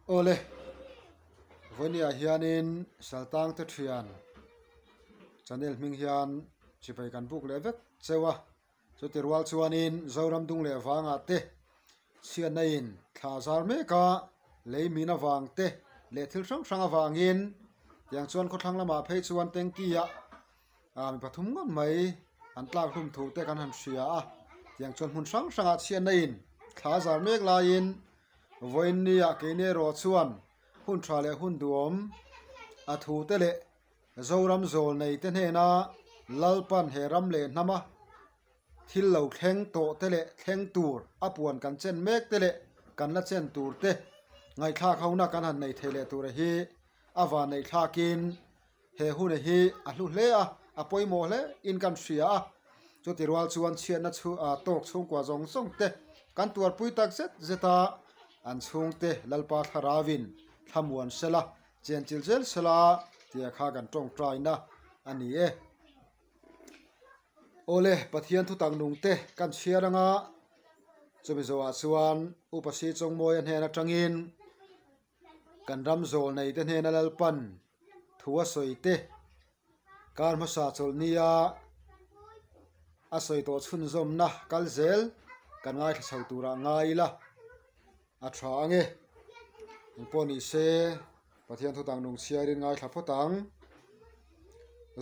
Awle, vawinia hianin Saltang te thian channel hming hian chibai kan buk leh vek cheu a, chuti rual chuanin Zoram dung leh vangah te chhiatna in thla zar mek a, lei min avang te leh thil hrang hrang avangin tiang chuan khawthlang lamah phei chuan tanky ah ah mi pathum ngawt mai an tlak hlum thu te kan han hria a, tiang chuan hmun hrang hrangah chhiatna in thla zar mek laiin Vawiinnia keini erawh chuan hun tha leh hun duhawm a thute leh Zoram zawl neite hnena Lalpan he ram leh hnama thil lo thleng tawh te leh thleng tur a puan kan chen mek te leh kan la chen tur te ngaihthlak hona kan han nei thei leh tura hi a van neih thlakin He hun hi a hlu hle a, a pawimawh hle in kan hria a, chuti rual chuan chhiatna chhu ah tawk chhungkua zawng zawng te kan tuarpui tak zet zet a, an chhungte Lalpa Thlarauin thlamuan sela, chenchil zel sela tia kha kan tawngtaina a ni e. Awle, Pathian thutak nung te kan chhiar anga, chumi zawhah chuan Upa Si Chawngmawia hnen atangin Kan ram zawl nei te hnena Lalpan thu a sawi te, kar hmasa chawlhnia a sawi tawh chhunzawmna kal zel kan ngaithla chho turah ngai ila a tha ange. Engpawh ni se Pathian thu dang nung chhiarin ngaithla phawt ang.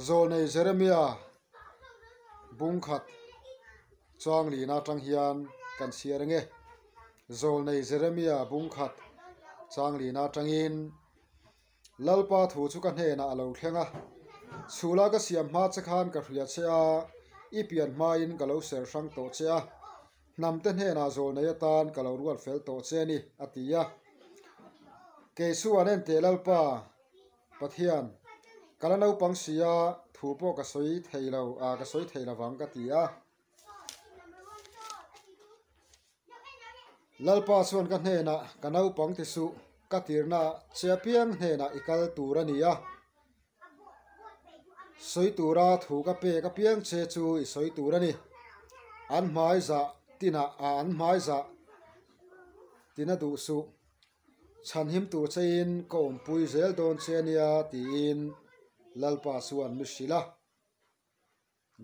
Zawlnei Jeremia bungkhat Chuanglina atang hian kan chhiar ange. Zawlnei Jeremia bungkhat Changlina atangin, Lalpa thu chu ka hnenah a lo thleng a, chhula ka siam hma che khan ka hria che a, i pian hmain ka lo ser hrang tawh che a, hnamte hnenah zawlnei atan ka lo ruat fel tawh che a ni, a ti a. Kei chuan enteh Lalpa, Pathian, ka la naupang si a, thu pawh ka sawi thei lo, ka sawi thei lovang ka ti a. Lalpa chuan ka hnenah, Ka naupang ti suh, ka tirna che apiang hnenah i kal tur a ni a. Sawi tura thu ka pek apiang che chu i sawi tur a ni. An hmai zah tinah an hmai zah tina duh suh. Chhanhim tur chein ka awmpui zel dawn che ania tiin Lalpa chuan mi hrilh a.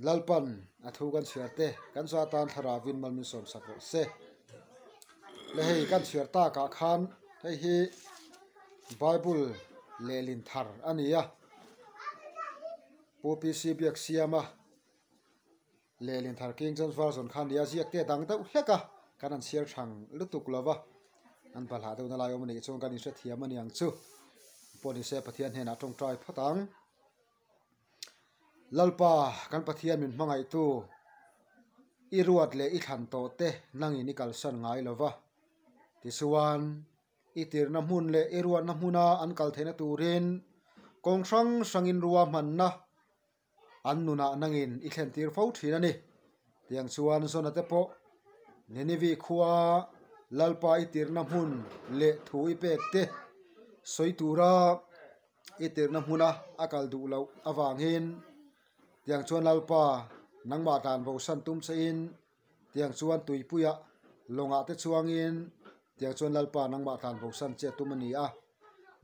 Lalpan a thu kan chhiar te kan chu atan thlarauin mal min sawm sak rawh se. Le hei kan chhiar takah khan hei hi Bible lehlin thar a ni a, Pu PC Biaksiama Lehlin thar King James Version khan nia ziak te dang deuh hlek a, kan han chhiar thang lutuk lo va, an balhah deuhna lai awm a nih chuan kan inhrethiam a ni ang chu. Pawh ni se Pathian hnenah tawngtai phawt ang. Lalpa kan Pathian min hmangaihtu i ruat leh i thlan tawh te nangin i kalsan ngai lo va, tichuan i tirna hmun leh i ruatna hmuna an kal theihna turin kawng hrang hrangin ruahmanna An nunah nangin i thlentir fo thin a ni. Tiang chuan Zona te pawh Ninive khua Lalpa i tirna hmun leh thu i pek te sawi tura i tirna hmuna a kal duh loh avangin tiang chuan Lalpa nangmah dan bosan tum chein tiang chuan tuipuiah lawngah te chuangin tiang chuan Lalpa nangmah dan bosan che tum a ni a.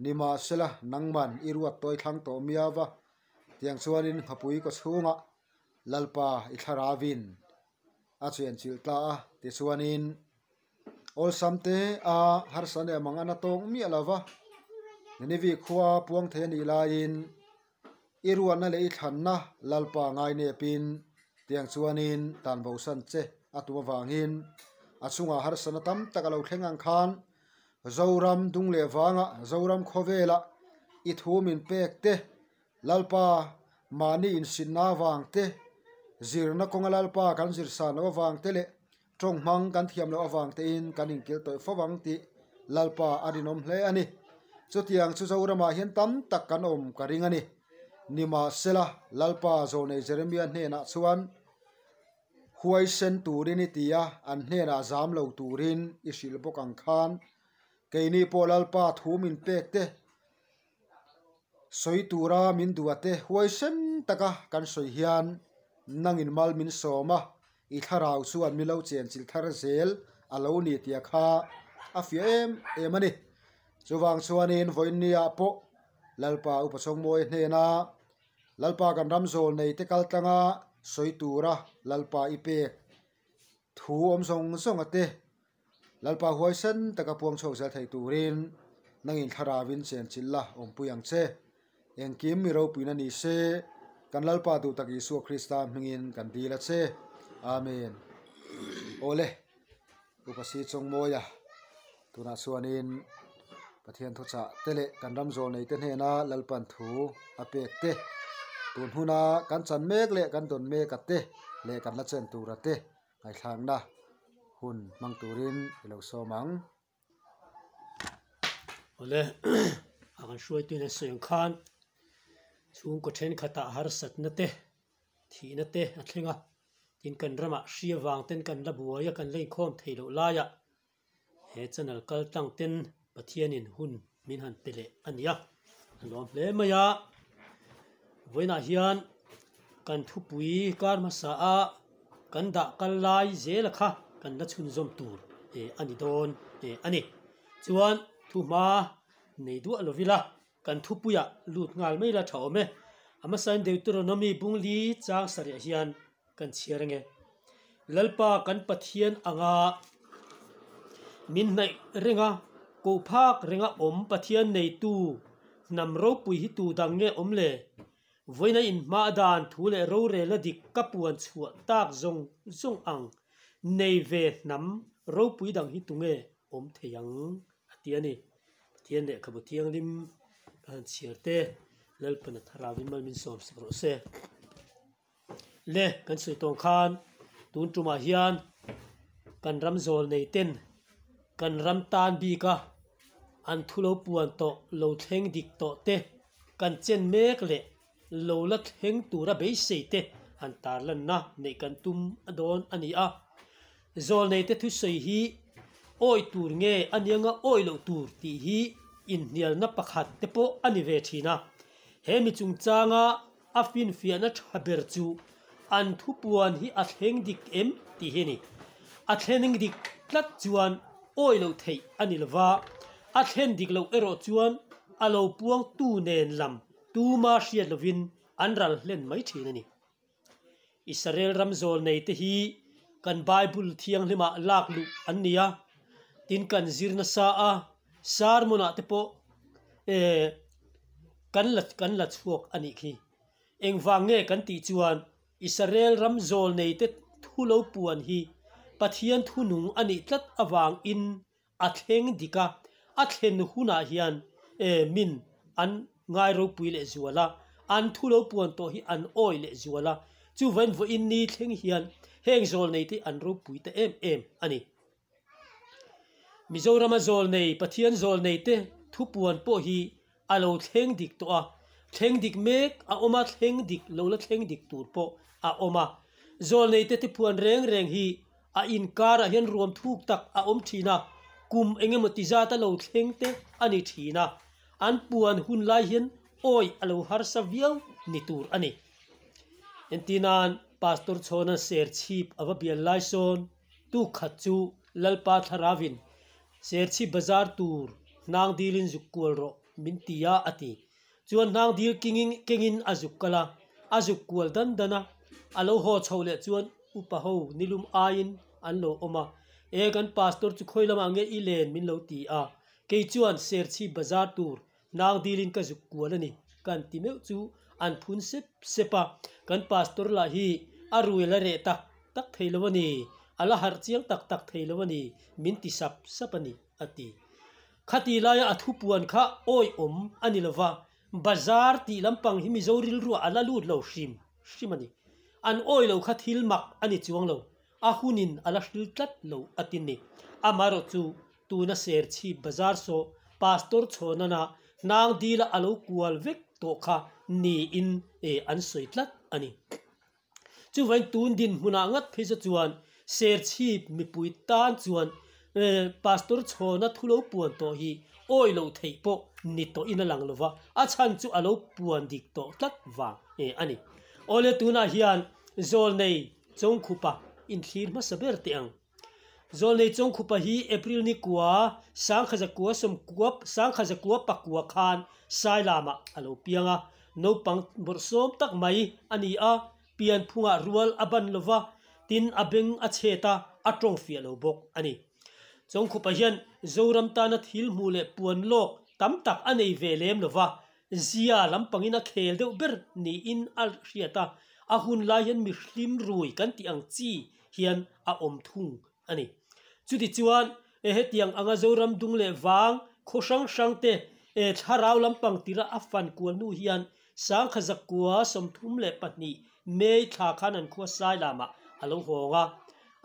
Nimahsela nangman i ruat tawi thlang tawh miau va. Tiang chuanin nghapui ka chhungah Lalpa i thlarauin a chuanchilh ta a, tichuanin awlsam te a harsa leh mang an a tawng miah lo va, Ninive khua puang thei a nih laiin i ruahna leh i thlanna Lalpa ngainepin tiang chuanin tan bosan che a tum avangin a chungah harsana tam tak a lo thleng ang khan Zoram dung leh vangah Zoram khawvelah i thu min pek te, Lalpa mahni insinna avang te, zirna kawnga Lalpa kan zir san loh avang te leh tawng hmang kan thiam loh avang tein kan inkil tawih fo ang tih Lalpa a rinawm hle a ni. Chutiang chu Zoramah hian tam tak kan awm ka ring a ni. Nimahsela, Lalpa Zawnei Jeremia hnenah chuan, Huaisen turin i ti a, an hnenah zam lo turin i hrilh bawk ang khan keini pawh Lalpa thu min pek te, sawi tura min duh a te huaisen taka kan sawi hian nangin mal min sawm a, i thlarau chuan min lo chenchilh thar zel a lo ni tia kha a fiah em em a ni. Chuvang chuanin vawiinniah pawh Lalpa Upa Chawngmawia hnena Lalpa kan ram zawl nei te kal tlanga sawi tura Lalpa i pek thu awm zawng zawng a te Lalpa huaisen taka puang chhuak zel thei turin nangin thlarauin chenchilh la awmpui ang che. Engkim mi ropuina ni se, kan Lalpa duh tak Isua Krista hmingin kan dil a che. Amen. Awle, Upa Si Chawngmawia, tunah chuanin Pathian thuchah te leh kan ram zawl neite hnena Lalpan thu a pek te, tun huna kan chan mek leh kan dawn mek a te leh kan la chen tur a te ngaihthlakna hun hmang turin i lo sawm ang. Awle, a kan hruaituin an sawi ang khan chhungkaw thenkhatah harsatna te, thihna te a thleng a, tin kan ramah hri avang ten kan la buai a, kan la inkhawm thei loh laiah he channel kal tlang ten Pathianin hun min han pe leh a ni a, a nuam hle mai a. Vawiinah hian kan thupui kar hmasa a kan dah kal lai zela kha kan la chhunzawm tur a ni dawn a ni. Chuan thuhma nei duah lo ila kan thupuiah lut nghal mai la tha awm e. A hmasain Deuteronomy bungli chang sarih hian kan chhiar ange. Lalpa kan Pathian anga min hnaih renga koh phak renga awm Pathian neitu hnam ropui hi tu dang nge awm le? Vawiina inhma dan thu leh rorelna dik ka puan chhuah tak zawng zawng ang nei ve hnam ropui dang hi tunge awm thei ang? a ti a ni. Pathian lehkhabu thianghlim ka han chhiar te Lalpana thlarauin mal min sawm sak rawh se. Le kan sawi tawng khan tun tumah hian kan ram zawl nei ten kan ram tan bik a an thu lo puan tawh lo thleng dik tawh te kan chen mek leh lo la thleng tura beisei te han tarlanna neih kan tum a dawn a ni a. Zawl nei te thusawi hi awi tur nge a nianga awi loh tur tih hi inhnialna pakhat te pawh a ni ve thin a. He mi chungchanga A finfiahna tha ber chu an thupuan hi a thleng dik em tih hi a ni. A thlening dik tlat chuan awi loh theih a ni lova, a thlen dik loh erawh chuan a lo puangtu nen lam tuma hriat lovin an ral hlen mai thin a ni. Israel ram zawl nei te hi kan Bible thianghlimah lak luh an ni a, tin kan zir nasa a, sermon ah te pawh eh kan la kan la chhuak a nih khi. Engvang nge kan tih chuan Israel ram zawl nei te thu lo puan hi Pathian thu nung a nih tlat avangin a thleng dik a, a thlen hunah hian eh min an ngai ropui leh zual a, an thu lo puan tawh hi an awi leh zual a, chuvain vawiin ni thleng hian heng zawl nei te an ropui ta em em a ni. Mizorama zawl nei, Pathian zawl nei te thu puan pawh hi a lo thleng dik tawh a, thleng dik mek a awm a, thleng dik lo la thleng dik tur pawh a awm a. Zawlneite te phuan reng reng hi a inkarah hian ruam thuk tak a awm thin a, kum eng emaw ti zat a lo thleng te a ni thin a, an puan hun lai hian awi a lo harsa viau ni tur a ni. Entirnan, Pastor Chhawna'n Serchhip a va bial lai sawn tuk khat chu Lalpa Thlaravin Serchhip bazar tur hnang dilin zuk kual rawh min ti a, a ti. Chuan hnang dil kingin kengin a zuk kal a, a zuk kual dan dan a. A lo haw chho leh chuan upa ho nilum aiin an lo awm a, E kan pastor chu khawi lamah nge i len min lo ti a, kei chuan Serchhip bazar tur hnang dilin ka zuk kual a ni kan ti meuh chu an phun sep sep a, kan pastor lah hi a rui la reh tak tak thei lo a ni, a la harh chiang tak tak thei lo a ni, min ti sap sap a ni, a ti. Khati laia a thupuan kha awihawm a ni lova, bazar tih lampang hi Mizo rilruah a la lut lo hrim hrim a ni. An awi lo kha thil mak a ni chuang lo, a hunin a la hril tlat lo a ti ni. Amaherawh chu tuna Serchhip bazar saw Pastor Chhawnana hnang dila a lo kual vek tawh kha niin an sawi tlat a ni. Chuvain tun dinhmunah ngat phei chu chuan Serchhip mipui tan chuan Pastor Chhawna thu lo puan tawh hi awi loh theih pawh ni tawhin a lang lova, a chhan chu a lo puan dik tawh tlat vang a ni. Awle tunah hian Zawlnei Chawngkhupa inthlir hmasa ber teh ang. Zawlnei Chawngkhupa hi April ni kua, sangkhazakua sawmkua, sangkhazakua pakua khan Sailamah a lo piang a. Naupang bawrhsawm tak mai a ni a, pianphungah rual a ban lo va, tin a beng a chhet a, a tawng fiah lo bawk a ni. Chawngkhupa hian Zoram tana thil hmuh leh puan lawk tam tak a nei ve lem lo va, zia lampangin a khel deuh ber niin a hriat a, a hun lai hian mihlim rui kan tih ang chi hian a awm thung a ni. Chutichuan, hetiang anga Zoram dung leh vang khaw hrang hrang te thlarau lampang tira a fan kual hnu hian Sangkhazakua 32 May thla khan an khua Sailamah a lo hawng a,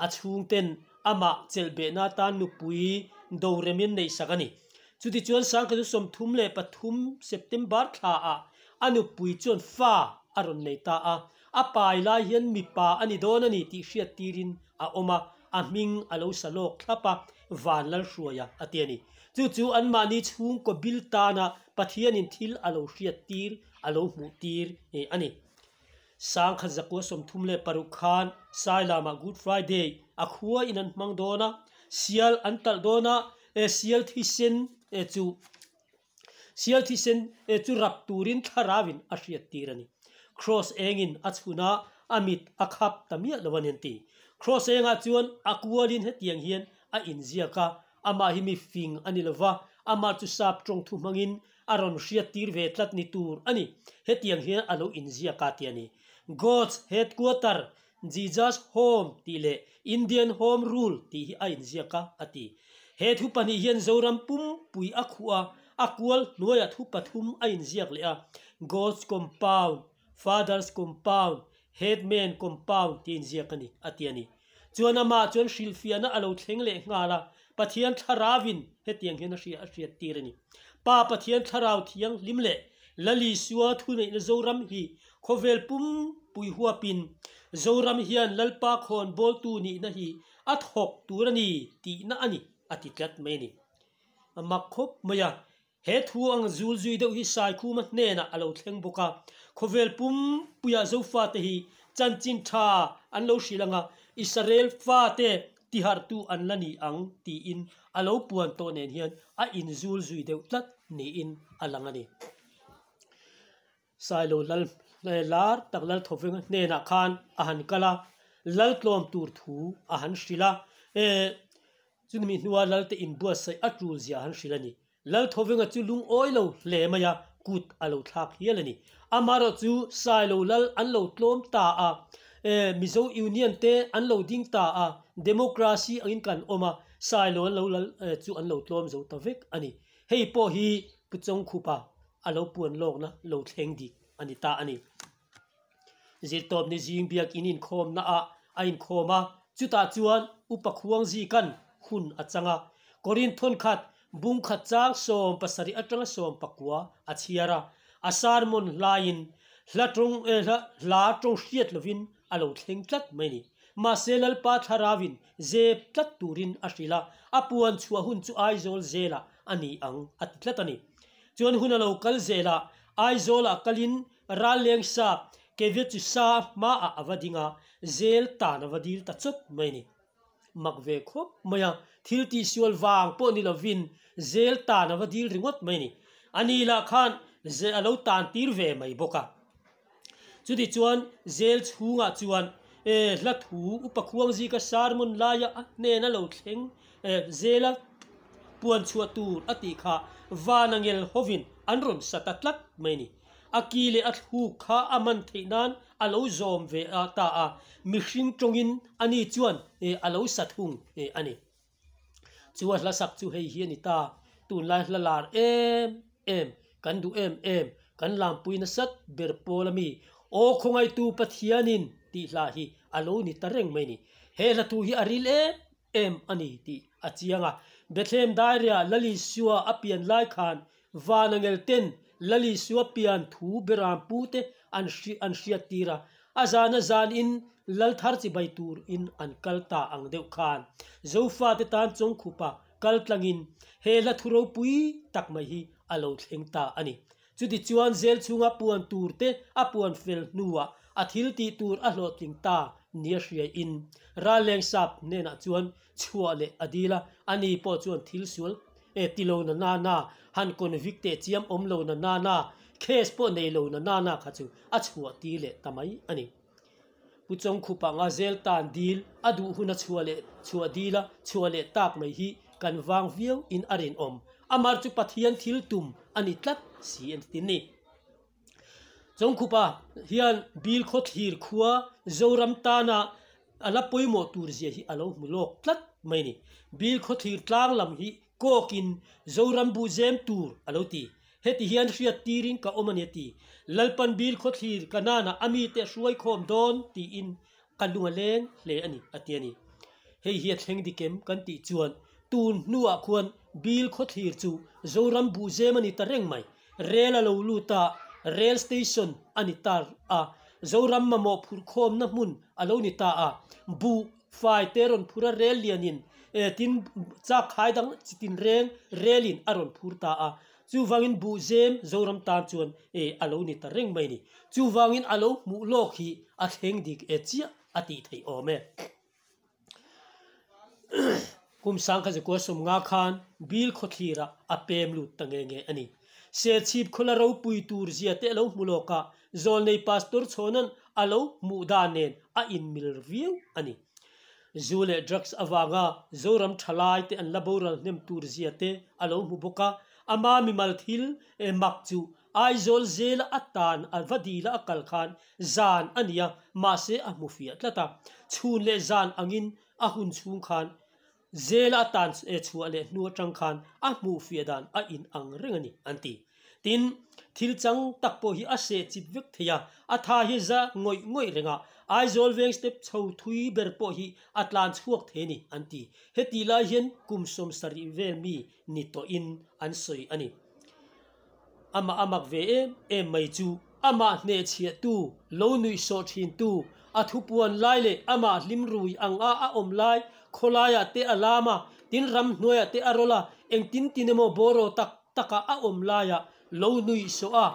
a chhungten amah chelhbehna atan nupui doremin neihsak a ni. Chutichuan Sangkhazu 33 September thlaah a nupui chuan fa a rawn nei ta a, a pai lai hian mipa a ni dawn a ni tih hriat tirin a awm a, a hming a lo sa lawk thlap a, Vanlalhruaia a ti a ni. Chu chu anmahni chhungkaw bil tana Pathianin thil a lo hriat tir, a lo hmuh tir a ni. Sangkhat zakua 36 khan Sailamah Good Friday a khua in an hmang dawn a, sial an talh dawn a, sial thisen chu sial thisen chu rap turin thlarauin a hriat tir a ni. Kraws engin a chhun a, a mit a khap ta miah lo a ni an ti. Kraws engah chuan a kualin hetiang hian a inziak a, amah hi mi fing a ni lova, amah chu sap tawng thu hmangin a rawn hriat tir ve tlat ni tur a ni. Hetiang hian a lo inziak a ti a ni. God's Headquarter, Jesus Home tih leh Indian Home Rule tih hi a inziak a, a ti. He thu pahnih hian Zoram pumpui a khuh a, a kual hnuaiah thu pathum a inziak leh a, God's Compound, Father's Compound, Headman Compound tih a inziak a ni, a ti a ni. Chuan amah chuan hrilhfiahna a lo thleng leh nghal a, Pathian Thlarauin hetiang hian a hria a hriat tir a ni. Pa Pathian Thlarau Thianghlim leh Lal Isua thuneihna Zoram hi khawvel pumpui huapin Zoram hian Lalpa khawnbawltu nihna hi a thawk tur a ni tihna a ni, a ti tlat mai a ni. A mak khawp mai a, He thu ang zul zui deuh hi Saikhuma hnenah a lo thleng bawk a, khawvel pumpuiah Zofate hi chanchin tha an lo hrilh ang a, Israel fate tiharhtu an la ni ang tiin a lo puan tawh nen hian a inzul zui deuh tlat niin a lang a ni. Sailo lal lar tak lal thawvenga hnenah khan a han kal a, lal tlawm tur thu a han hrilh a, chumi hnua lalte inbuatsaih a tul zia a han hrilh a ni. Lal thawvenga chu lungawi lo hle mai a, kut a lo thlak hial a ni. Amaherawh chu Sailo lal an lo tlawm ta a, Mizo Union te an lo ding ta a, democracy angin kan awm a, Sailo an lo lal chu an lo tlawm zo ta vek a ni. Hei pawh hi Pu Chawngkhupa a lo puan lawkna lo thleng dik a ni ta a ni. Zirtawp ni zing biak in inkhawmna ah a inkhawm a, chutah chuan Upa Khuangzikan hun a chang a. Korinth thawnkhat bung khat chang 17 atanga 19 a chhiar a, a sermon hlaiin hla tawng hla tawng hriat lovin a lo thleng tlat mai a ni. Mahse Lalpa Thlarauin zep tlat turin a hrilh a, a puan chhuah hun chu Aizawl zelah a ni ang a ti tlat a ni. Chuan hun a lo kal zelah Aizawlah kalin Ralleng sap Keviet chu sa hmaah a va ding a, zel tan a va dil ta chawt mai a ni. Mak ve khawp mai a, thil tihsual vang pawh ni lovin zel tan a va dil ringawt mai a ni. A ni lah khan a lo tan tir ve mai bawk a. Chuti chuan zel chhungah chuan hla thu Upa Khuangzika sermon laia a hnena lo thleng zela puan chhuah tur a tih kha Vanangel hovin an rawn sa ta tlat mai a ni. A ki leh a thluk kha a man theih nan a lo zawm ve ta a, mihring tawngin ani chuan a lo sa thung a ni. Chu a hla sak chu hei hi a ni ta, tunlai hla lar em em, kan duh em em, kan lampui nasat ber pawl ami, Aw Khawngaitu Pathianin tih hla hi a lo ni ta reng mai a ni. He hla thu hi a ril em em a ni tih a chiang a. Bethlehem Dairia Lalisua a pian lai khan Vanangel ten Lalisua pian thu beram pu te an an hriat tir a, a zana zan in Lalthar chibai tur in an kal ta ang deuh khan Zofate tan Chawngkhupa kal tlang in he hla thu ropui tak mai hi a lo thleng ta a ni. Chuti chuan zel chhunga puan tur te a puan fel hnuah a thil tih tur a hlawhtling ta nia hria in Ralleng sap hnenah chuan chhuah leh a dil a, ani pawh chuan thil sual e ti lo na na na, han convict teh chiam awm lo na na na, case pawh nei lo na na na kha chu a chhuah tir leh ta mai a ni. Pu Chawngkhupa nga zel tan dil a duh hun a chhuah leh chhuah dil a chhuah leh tak mai hi kan vang viau in a rinawm. Amar chu Pathian thil tum a ni tlat si a ti ni. Chawngkhupa hian Bil Khawthlir khua Zoram tana a la pawimawh tur zia hi a lo hmu lawk tlat mai a ni. Bil Khawthlir tlang lam hi kawkin Zoram bu zem tur a lo ti. Heti hian hriat tirin ka awm a ni a ti. Lalpan Bil Khawthlir Kanaan-ah a mite a hruai khawm dawn tiin ka lung a leng hle a ni a ti a ni. Hei hi a thleng dik em kan tih chuan tun hnuah khuan Bil Khawthlir chu Zoram bu zem a ni ta reng mai. Rel a lo lut a, Rail Station a ni ta a, Zoram mamawh phurhkhawmna hmun a lo ni ta a, buh fai te rawn phur a rel lianin tin chak khai dang chi tin reng relin a rawn phur ta a, chuvangin buh zem Zoram tan chuan a lo ni ta reng mai a ni. Chuvangin a lo hmuh lawk hi a thleng dik e chiah a tih theih awm e. Kum sangkha zakua sawmnga khan Bil khawthlirah a pem lut ta nge nge a ni. Serchhip khawla ropui tur zia te a lo hmu lawk a, Zawlnei Pastor Chhawna'n a lo hmuh dan nen a inmil viau a ni. Zu leh drugs avanga Zoram thalai te an la boral hnem tur zia te a lo hmu bawk a, ama mimal thil mak chu Aizawl zela a tan a va dila a kal khan zan a ni a, mahse a hmu fiah tlat a. Chhun leh zan angin a hun chhung khan zela a tan chhuah leh hnu atang khan a hmuh fiah dan a in ang reng a ni, an ti. Tin, thil chang tak pawh hi a seh chip vek thei a, a tha hi za ngawih ngawih reng a, Aizawl veng step chho thui ber pawh hi a tlan chhuak thei a ni, an ti. Hetih lai hian kum 70 vel mi ni tawhin an sawi a ni. Amah a mak ve em em mai chu amah hnehchhiahtu, lo nuih sawh thintu, a thupuan lai leh amah hlim rui ang a a awm lai khawlaiah te a lam a, tin ramhnuaiah te a rawlh a, engtin tin emaw bawraw tak taka a awm laiah lo nuih sawh a,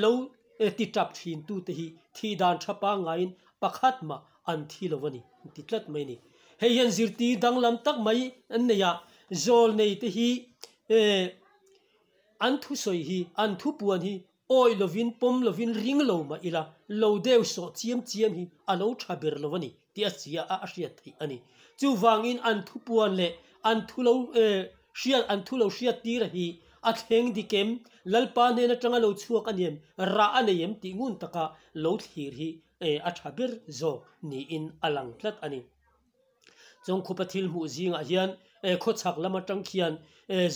lo ti tap thintu te hi thih dan tha pangngaiin pakhat mah an thi lo a ni, an ti tlat mai a ni. Hei hian zirtir danglam tak mai an nei a, zawl nei te hi An thusawi hi, an thupuan hi awi lovin, pawm lovin, ring lo mah ila, lo deu sawh chiam chiam hi a lo tha ber lo a ni tih a chia a a hriat theih a ni. Chuvangin an thupuan leh an thu lo hriat an thu lo hriat tir hi a thleng dik em, Lalpa hnen atanga lo chhuak a ni em, rah a nei em tih ngun taka lo thlir hi a tha ber zawk niin a lang tlat a ni. Chawngkhupa thil hmuh zingah hian khawchhak lam atang khian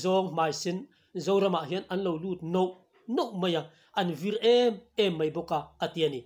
zawng hmaisen Zoramah hian an lo lut noh noh mai a, an vir em em mai bawk a, a ti a ni.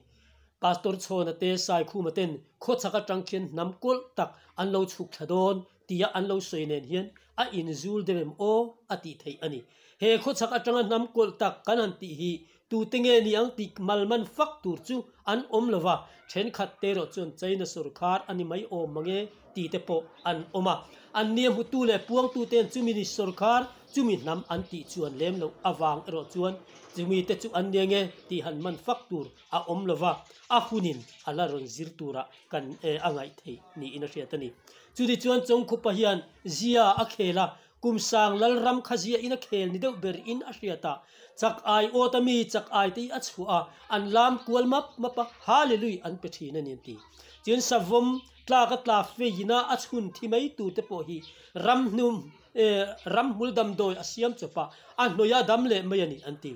Pastor Chhawna te Saikhuma ten khawchhak atang khian hnam kawlh tak an lo chhuk thla dawn tia an lo sawi nen hian a inzul deuh em aw a tih theih a ni. He khawchhak atanga hnam kawlh tak kan han tih hi Tute nge ni ang tih malman fak tur chu an awm lo va, thenkhat te erawh chuan China sorkar a ni mai awm mange tih te pawh an awm a. An nia hmutu leh puangtu ten chumi ni sorkar chumi hnam an tih chuan lem loh avang erawh chuan chumi te chu an nia nge tih han man fak tur a awm lo va, a hunin a la rawn zir turah kan a ngaih theih niin a hriat a ni. Chutichuan Chawngkhupa hian zia a khel a, Kum sang Lalram kha zia in a khel ni deuh ber in a hriat a, chak ai awt a mi chak ai te hi a chhuah a, an lam kual map map a, Hallelui an pe thin a ni an ti. Chuan savawm tlak a tla fei in a a chhun thi mai tur te pawh hi ram hnum ram hmul damdawi a siam chawp a, a hnawih a dam leh mai a ni an ti.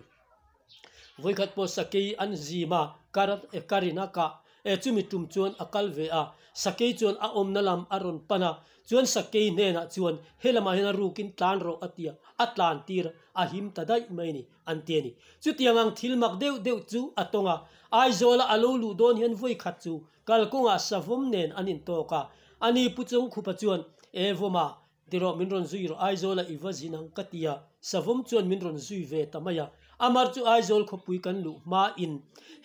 Vawikhat pawh sakei an zim a, kar karin a kah e chumi tum chuan a kal ve a, sakei chuan a awmna lam a rawn pan a, chuan sakei hnenah chuan helamah hian a rukin tlan rawh a ti a, a tlan tir a him ta daih mai a ni an ti a ni. Chutiang ang thil mak deuh deuh chu a tawng a, Aizawla a lo luh dawn hian vawikhat chu kalkawngah savawm nen an intawk a, ani Pu Chawngkhupa chuan e vawma Tirawh min rawn zui rawh Aizawla i va zin ang ka ti a, Savawm chuan min rawn zui ve ta mai a. Amar chu Aizawl khawpui kan luh hma in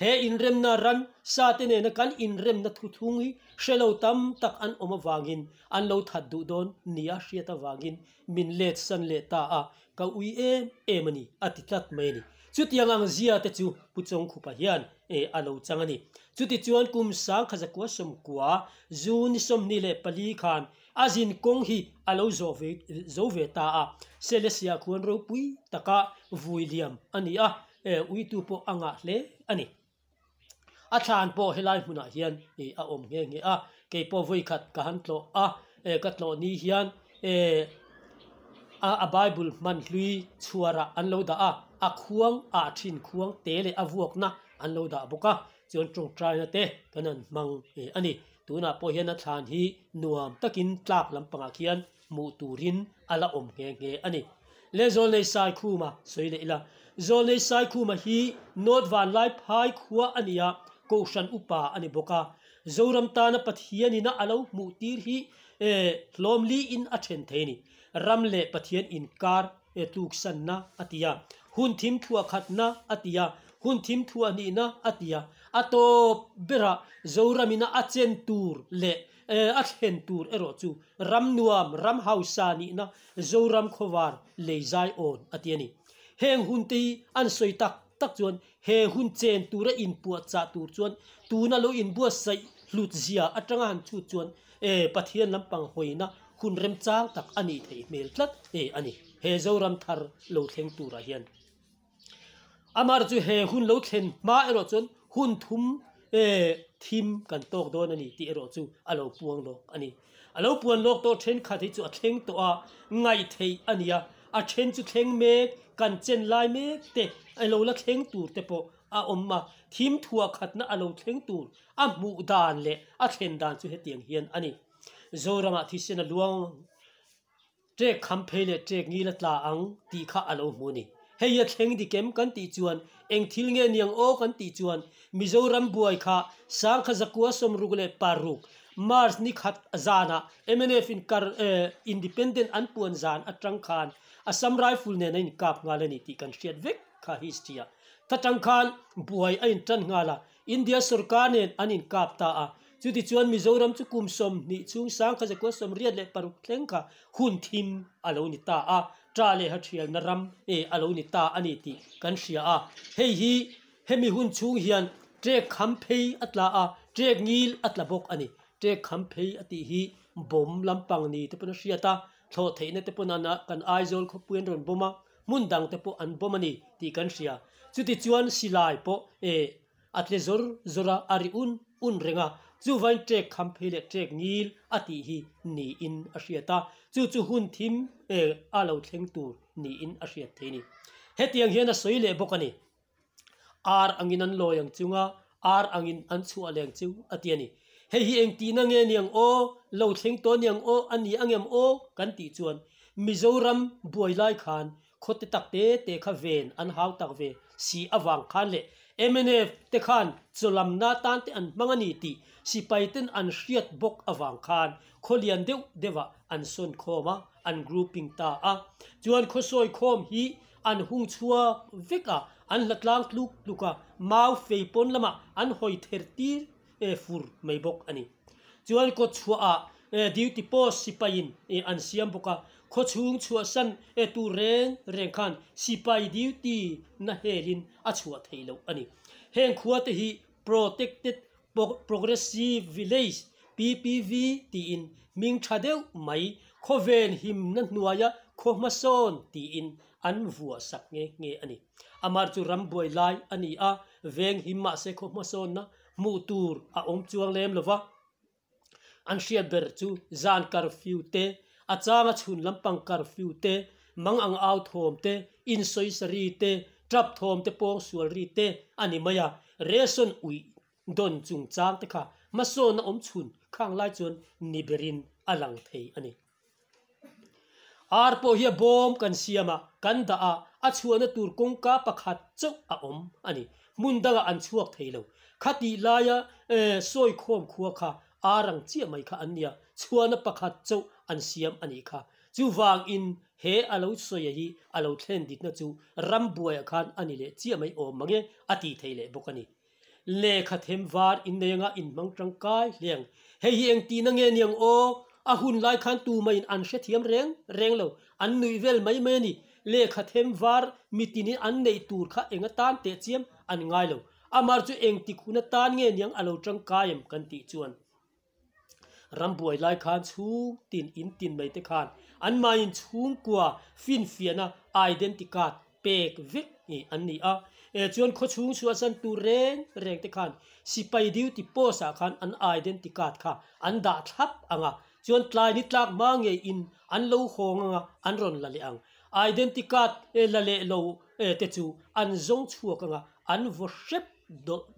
he inremna ran sa te nena kan inremna thuthung hi hre lo tam tak an awm avangin an lo that duh dawn nia hriat avangin min let san leh ta a, ka ui em em a ni a ti tlat mai a ni. Chutiang ang zia te chu Pu Chawngkhupa hian a lo chang a ni. Chutichuan kum 1990 June 24 khan a zin kawng hi a lo zawh ve zo ve ta a. Selesia khuan ropui taka vui liam a ni a, uitu pawh a ngah hle a ni. A thlan pawh helai hmunah hian a awm nghe nghe a, kei pawh vawikhat ka han tlawh a, ka tlawh ni hian a Bible hman hlui chhuarah an lo dah a, a khuang ah thin khuang te leh a vuakna an lo dah bawk a, chuan tawngtaina te kan han hmang a ni. Tunah pawh hian a thlan hi nuam takin tlak lampangah khian hmuh turin a la awm nghe nghe a ni. Le Zawlnei Saikhuma sawi leh ila, Zawlnei Saikhuma hi North Vanlai phai khua a ni a, Kohhran upa a ni bawk a. Zoram tana Pathian ina a lo hmuh tir hi hlawm liin a then thei a ni. Ram leh Pathian inkar tluksanna a ti a, hun thim thuah khatna a ti a, hun thim thuah hnihna a ti a, a tawp berah Zoram ina a chen tur leh A thlen tur erawh chu ram nuam, ram hausa nihna Zoram khawvar lei zai awn a ti a ni. Heng hun te hi an sawi tak tak chuan he hun chen tura inpuahchah tur chuan tuna lo inbuatsaih hlut zia atanga han chhut chuan Pathian lampang hawina hun remchang tak a nih theih hmel tlat a ni he Zoram thar lo thleng turah hian. Amar chu he hun lo thlen hma erawh chuan hun thum thim kan tawk dawn a ni tih erawh chu a lo puang lawk a ni. A lo puan lawk tawh thenkhat hi chu a thleng tawh a, ngaih theih a ni a, a then chu thleng mek, kan chen lai mek te, a lo la thleng tur te pawh a awm a, thim thuah khatna a lo thleng tur a hmuh dan leh a thlen dan chu hetiang hian a ni. Zoramah thisen a luang. Ṭek kham phei leh ṭek ngil a tla ang tih kha a lo hmu a ni. Hei a thleng dik em kan tih chuan eng thil nge niang aw kan tih chuan Mizoram buai kha 1966 March ni khat zanah mnf in kar Independent an puan zan atang khan Assam Rifle nen a inkap nghal a ni tih kan hriat vek kha history ah. Ta tang khan buai a intan nghal a, India sorkar nen an inkap ta a, chutichuan Mizoram chu kum 20 chhung 1986 thleng kha hun thim a lo ni ta a, ṭah leh hathialna ram e a lo ni ta a ni tih kan hria a. Hei hi hemi hun chhung hian ṭek kham phei a tla a, ṭek ngil a tla bawk a ni. Ṭek kham phei a tih hi bomb lampang ni te pawn a hriat a, thlawh theihna te pawn an kan Aizawl khawpui an rawn bomb a, hmun dang te pawh an bomb a ni tih kan hria. Chutichuan silai pawh e a tle zawr zawr a, a ri un un reng a, chuvain ṭek kham phei leh ṭek ngil a tih hi niin a hriat a, chu chu hun thim e a lo thleng tur niin a hriat thei a ni. Hetiang hian a sawi leh bawk a ni. Ar angin an lawi ang chunga ar angin an chhuah leng chu a ti a ni. Hei hi eng tihna nge niang aw, lo thleng tawh niang aw, a ni angem aw kan tih chuan Mizoram buai lai khan khawte tak te te kha ven an hau tak ve si avang khan leh mnf te khan chawlamna tan te an hmang a ni tih sipai ten an hriat bawk avang khan khaw lian deuh deuhah an sawn khawm a, an grouping ta a. Chuan khawsawi khawm hi An hung chhuak vek a, an hla tlang tluk tluk a, mau fei pawn lamah an hawi ther tir fur mai bawk a ni. Chuan kawt chhuahah duty post sipaiin an siam bawk a, khawchhung chhuahsan tur reng reng khan sipai duty na helin a chhuah theih loh a ni. Heng khua te hi Protected Progressive Village, PPV, tiin hming tha deuh mai khawvel himna hnuaia khaw hmasawn tiin an vuah sak nghe nghe a ni. Amar chu ram buai lai a ni a, veng him mahse khaw hmasawnna hmuh tur a awm chuang lem lo va. An hriat ber chu zan curfew te, a changa chhun lampang curfew te, mang ang au thawm te, insawisa ri te, tap thawm te pawng sual ri te a ni mai a, ration uih dawn chungchang te kha hmasawn a awm chhun khang lai chuan ni berin a lang thei a ni. Ar pawh hi a bawm kan siam a, kan dah a, a chhuahna tur kawngka pakhat chauh a awm a ni. Hmun dangah an chhuak thei lo. Khatih laia sawi khawm khua kha ar ang chiah mai kha an nia, chhuahna pakhat chauh an siam a nih kha. Chuvangin he a lo sawi hi a lo thlen dikna chu ram buaiah khan a ni leh chiah mai awm mange a tih theih leh bawk a ni. Lehkha them var innei anga inhmang tangkai hle ang. Hei hi eng tihna nge niang aw? A hun lai khan tumah in an hrethiam reng reng lo. An nuih vel mai mai a ni. Lehkha them var mitinin an neih tur kha eng atan teh chiam an ngai lo. Amar chu engtik hun atan nge niang a lo tangkai em kan tih chuan rambuai lai khan chhung tin in tin mai te khan anmahni chhungkua finfiahna identity card pek vek an ni a. Chuan khawchhung chhuahsan tur reng reng te khan sipai duty post ah khan an identity card kha an dah thlap ang a. Chuan tlai ni tlak hma ngei in an lo hawng anga an rawn la leh ang. Identity card la leh lo te chu an zawng chhuak anga an vaw hrep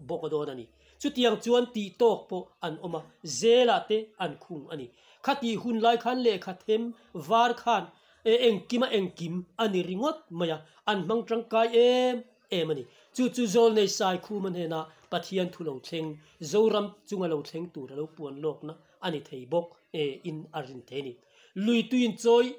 bawk dawn a ni. Chutiang chuan tih tawk pawh an awm a, zelah te an khung a ni. Khatih hun lai khan lehkha them var khan engkima engkim a ni ringawt mai a, an hmang tangkai em em a ni. Chu chu Zawlnei Saikhuma hnena Pathian thu lo thleng, Zoram chunga lo thleng tur a lo puan lawkna a ni thei bawk e in a rin thei a ni. Lui tui in chawi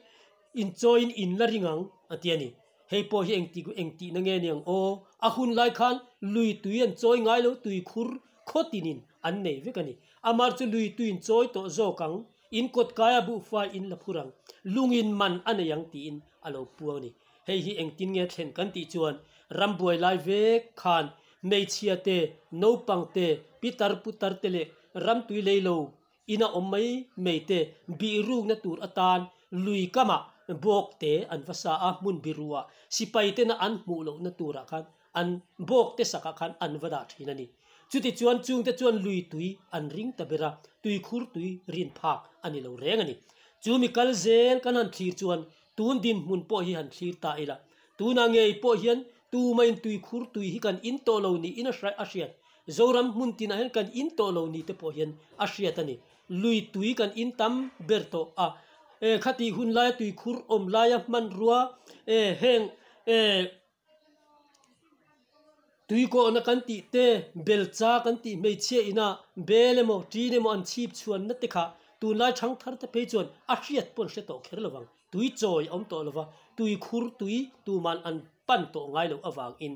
in chawiin in la ring ang a ti a ni. Hei pawh hi engti engtihna nge ni ang aw? A hun lai khan lui tui an chawi ngai lo tui khur khaw tinin an nei vek a ni. Amar chu lui tui in chawi tawh zawk ang, in kawt kaia buhfai in la phur ang, lungin man a nei ang tiin a lo puang a ni. Hei hi engtin nge thlen kan tih chuan rambuai lai vek khan hmeichhia te, naupang te, pitar putar te leh ramtui lei lo ina awm mai mai te bihrukna tur atan lui kamah bawk te an va sa a, hmun biruah sipai tena an hmuh lohna turah khan an bawk te sakah khan an va dah thin a ni. Chuti chuan chungte chuan lui tui an ring ta ber a, tuikhur tui rin phak a ni lo reng a ni. Chu mi kal zel kan han thlir chuan Tun dinhmun pawh hi han thlir ta ila, tunah ngei pawh hian tumain tuikhur tui hi kan in tawh lo niin a hrai a hriat. Zoram hmun tinah hian kan in tawh lo ni te pawh hian a hriat a ni. Lui tui kan in tam ber tawh a, e khatih hun laia tuikhur awm laia hmanrua e heng e Tuikawhna kan tih te, belcha kan tih hmeichhia ina bel emaw, ṭin emaw an chhip chhuanna te kha tunlai ṭhangthar te phei chuan a hriat pawh an hre tawh kher lovang. Tui chawi a awm tawh lova, tui khur tui tuman an pan tawh ngai loh avangin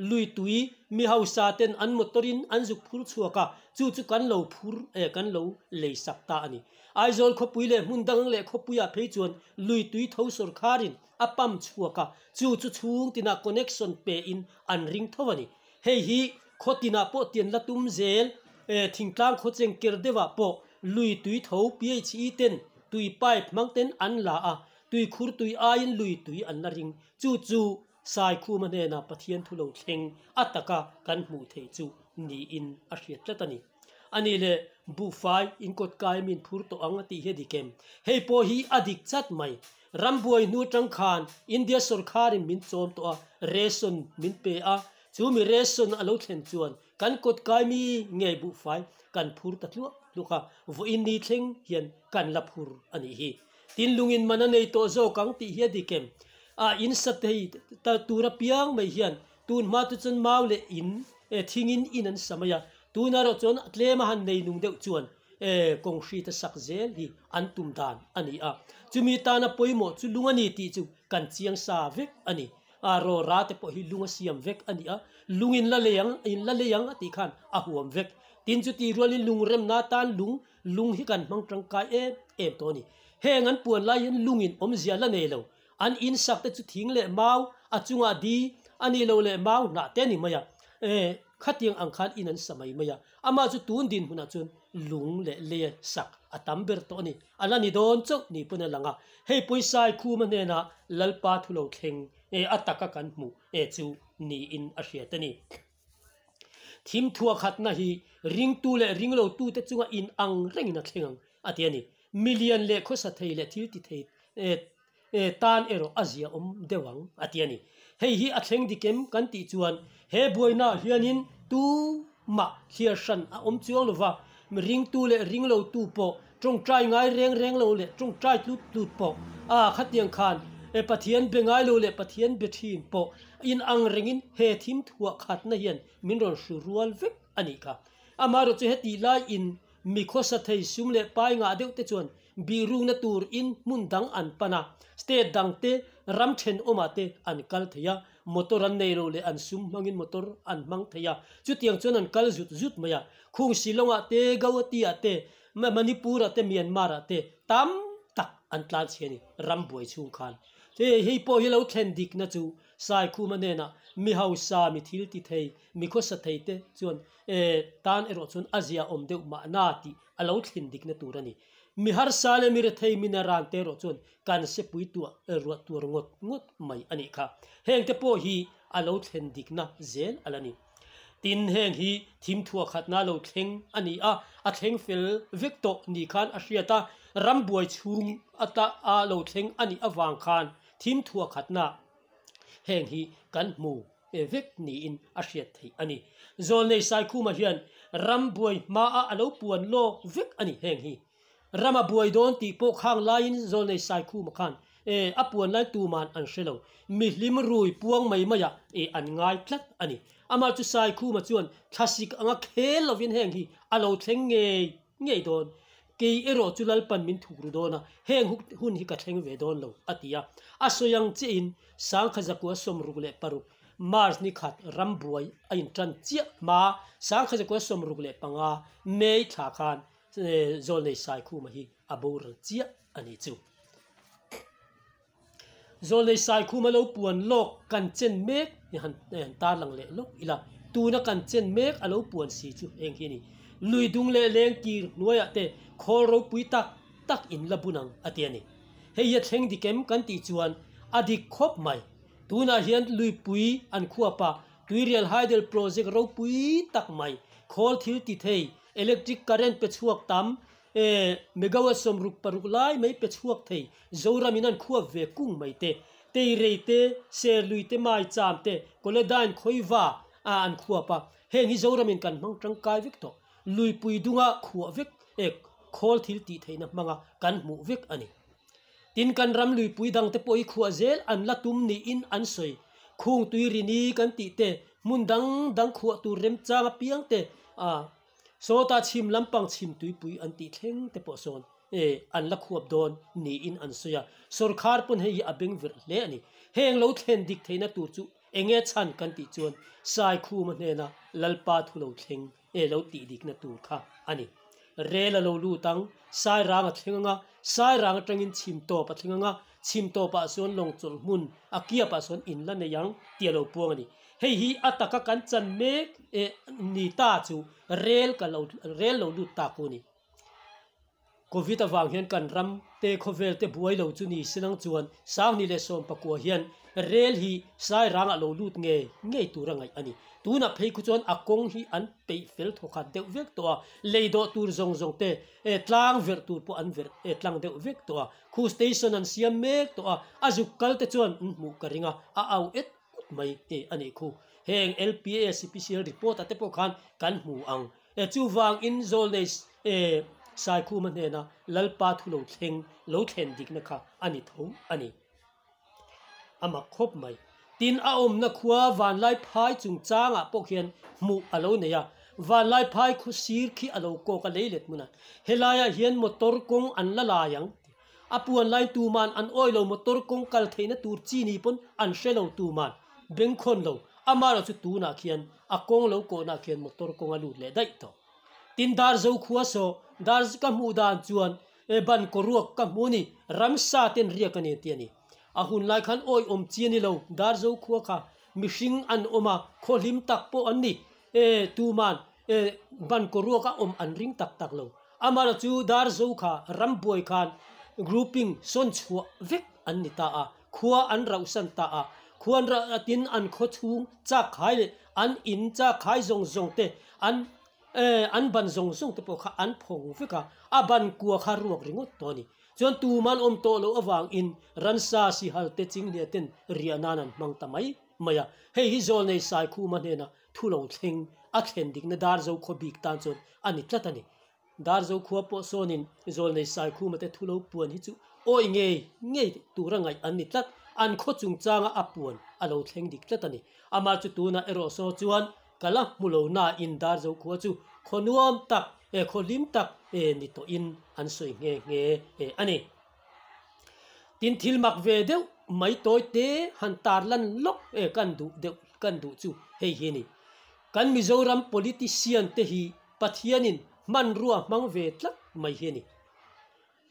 lui tui mi hausa ten an motor in an zuk phur chhuak a, chu chu kan lo phur eh kan lo lei sak ta a ni. Aizawl khawpui leh hmun dang leh khawpuiah phei chuan lui tui tho sawrkharin a pump chhuak a, chu chu chhung tinah connection pe in an ring tho a ni. Hei hi khaw tinah pawh tian la tum zel, thingtlang khaw cheng ker deuhah pawh lui tui tho PHE ten tui pipe hmang ten an la a, tui khur tui aiin lui tui an la ring. Chu chu Saikhuma hnena Pathian thu lo thleng a taka kan hmuh theih chu niin a hriat tlat a ni. A nih leh buhfai inkawt kai min phur tawh ang a tih hi a dik em? Hei pawh hi a dik chat mai. Rambuai hnu atang khan India sawrkharin min chawm tawh a, ration min pe a, chu mi ration a lo thlen chuan kan kawt kai mi ngei buhfai kan phur ta tluah tluak a, vawiin ni thleng hian kan la phur a nih hi. Tin lungin man a nei tawh zawk ang tih hi a dik em? A in sa thei ta tur apiang mai hian tun hma chu chuan mau leh in thingin in an sa mai a, tunah erawh chuan tlem a han nei nung deuh chuan kawng hri te sak zel hi an tum dan a ni a, chumi tana pawimawh chu lung a ni tih chu kan chiang sa vek a ni. A rawra te pawh hi lung a siam vek a ni a, lung in la lei ang, in la lei ang a tih khan a huam vek. Tin chuti rualin lung remna atan lung, lung hi kan hmang tangkai em em tawh a ni. Heng an puan lai hian lungin awmzia la nei lo, an in sak te chu thing leh mau, a chungah di a nih loh leh mau hnah te a ni mai a, khatiang ang khan in an sa mai mai a. Amah chu tun dinhmunah chuan lung leh leia sak a tam ber tawh a ni. A la ni dawn chauh ni pawn a lang a. Hei pawisai khuma hnenah Lalpa thu lo thleng e a taka kan hmuh e chu niin a hriat a ni. Thim thua khatna hi ringtu leh ringlotute chunga in ang rengin a thleng ang a ti a ni. Milian leh khawsa thei leh thil ti thei tan erawh a zia awm deuh ang a ti a ni. Hei hi a thleng dik em kan tih chuan he buainaah hianin tumah thliar hran a awm chuang lo va, ringtu leh ringlotu pawh tawngtai ngai reng reng lo leh tawngtai tlut tlut pawh a khatiang khan Pathian be ngai lo leh Pathian be thin pawh inang rengin he thim thuah khatna hian min rawn hru rual vek a nih kha. Amaherawhchu chu hetih laiin mi khawsa thei sum leh pai ngah deuh te chuan Bihrukna tur in hmun dang an pan a, state dang te ram thenawmah te an kal thei a, motor an nei lo leh an sum hmangin motor an hmang thei a, chutiang chuan an kal zut zut mai a. Khung Shillong-ah te, Gauhati-ah te, Manipur-ah te, Myanmar-ah te tam tak an tlan chhe a ni, ram buai chhung khan. Hei hei pawh hi lo thlen dikna chu Saikhuma hnenah mi hausa, mi thil ti thei, mi khawsa thei te chuan tan erawh chuan a zia awm deuh mahna tih a lo thlen dikna tur a ni. Mi harsa leh mi rethei mi naran te erawh chuan kan sepui tuah ruah tuar ngawt ngawt mai a nih kha. Heng te pawh hi a lo thlen dikna zel a la ni. Tin, heng hi thim thuah khatna lo thleng a ni a, a thleng fel vek tawh ni khan a hriat a, rambuai chhung ata a lo thleng a nih avang khan thim thuah khatna heng hi kan hmu vek niin a hriat theih a ni. Zawlnei Saikhuma hian rambuai hmaah a lo puan lawk vek a ni heng hi. Ram a buai dawn tih pawh khang laiin Zawlnei Saikhuma khan e a puan lai tuman an hre lo. Mi hlim rui puang mai maiah e an ngai tlat a ni. Amah chu Saikhuma chuan thlasik anga khel lovin heng hi a lo thleng ngei ngei dawn. Kei erawh chu Lalpan min thuk ru dawn a, heng hun hi ka thleng ve dawn lo, a ti a. A sawi ang chiahin Sangkha Zakua 66 March ni khat ram buai a intan chiah hma Sangkha Zakua 65 May thla khan Zawlnei Saikhuma hi a boral chiah a ni chu. Zawlnei Saikhuma lo puan lawk kan chen mek ni han han tarlang leh lawk ila, tuna kan chen mek a lo puan si chu eng hi a ni. Lui dung leh leng kir hnuaiah te khawl ropui tak tak in la bun ang a ti a ni. Hei hi a thleng dik em kan tih chuan a dik khawp mai. Tunah hian luipui an khuapa Tuirial Hydel Project ropui tak mai khawl thil ti thei Electric current pe chhuak tam, e, megawatt 66 lai mai pe chhuak thei, Zoram in an khuap ve kung mai te, Teirei te, Serlui te, Maicham te, Koledain Khawiva a an khuap a, heng hi Zoram in kan hmang tangkai vek tawh. Luipui dunga khuah vek, e, khawl thil tih theihna hmanga kan hmuh vek a ni. Tin, kan ram luipui dangte pawh hi khuah zel an la tum niin an sawi. Khung tui rini kan tih te, hmun dang dang khuah tur remchang apiang te, a sawta chhim lampang chhim tuipui an tih thleng te pawh sawn e an la khuap dawn niin an sawi a. Sawrkhar pawn hei hi a beng verh hle a ni. Heng lo thlen dik theihna tur chu enge chhan kan tih chuan Saikhuma hnena Lalpa thu lo thleng e lo tih dikna tur kha a ni. Rel a lo lut ang, Sairang a thleng anga, Sairang atangin chhim tawp a thleng anga, chhim tawpah sawn lawng chawlh hmun a kiapah sawn in la nei ang tih a lo puang a ni. Hei hi a taka kan chan mek e ni ta chu rel ka lo rel lo lut ta ku a ni. Covid avang hian kan ram te khawvel te buai lo chu ni se nang chuan 2019 hian rel hi Sairangah lo lut ngei ngei tur a ngaih a ni. Tunah phei khu chuan a kawng hi an peih fel thawkhat deuh vek tawh a, lei dawh tur zawng zawng te tlang verh tur pawh an verh tlang deuh vek tawh a, khu station an siam mek tawh a, a zuk kal te chuan an hmuh ka ring a, a au et ut mai a nih khu. Heng LPA CPCL report ah te pawh khan kan hmu ang. E chuvangin Zawlnei e Saikhuma hnena Lalpa thu lo thleng, lo thlen dikna kha a ni tho a ni. A mak khawp mai. Tin, a awmna khua Vanlai phai chungchangah pawh khian hmuh a lo nei a. Vanlai phai khu sir khi a lo kawk a leilet hmunah. Helaiah hian motor kawng an la lai ang. A puan lai tuman an awi lo motor kawng kal theihna tur chi ni pawn an hre lo tuman bengkhawn lo amaherawh chu tunah khian a kawng lo kawhnah khian motor kawng a lut leh daih tawh. Tin Darzo khua saw dar ka hmuh dan chuan e ban kaw ruak ka hmu ni ramsa ten riak a ni ti a ni. A hun lai khan awi awm chi a ni lo Darzo khua kha mihring an awm a khaw hlim tak pawh an ni e tuman e ban kaw ruak a awm an ring tak tak lo. Amara chu Darzo kha rambuai khan grouping sawn chhuah vek an ni ta a, khua an rauhsan ta a, khuan tin an khaw chhung chak khai leh an in chak khai zawng zawng te an an ban zawng zawng te pawh kha an phawng vek a, a ban kua kha ruak ringawt tawh a ni. Chuan tuman awm tawh loh avangin ransa sihal te chinghnia ten riah nan an hmang ta mai mai a, hei hi Zawlnei Saikhuma hnena thu lo thleng a thlen dikna Darzo khaw bik tan chuan a ni tlat a ni. Darzo khua pawh sawnin Zawlnei Saikhuma te thu lo puan hi chu awi ngei ngei tura ngaih an ni tlat, an khaw chungchanga a puan a lo thleng dik tlat a ni. Amah chu tunah erawh saw chuan ka la hmu lo nain Darzo khua chu khaw nuam tak eh khaw hlim tak eh ni tawhin an sawi nghe nghe eh a ni. Tin thil mak ve deuh mai tawi te han tar lan lawk eh kan duh deuh kan duh chu hei hi a ni. Kan Mizoram politician te hi Pathianin hmanrua hmang ve tlat mai hi a ni.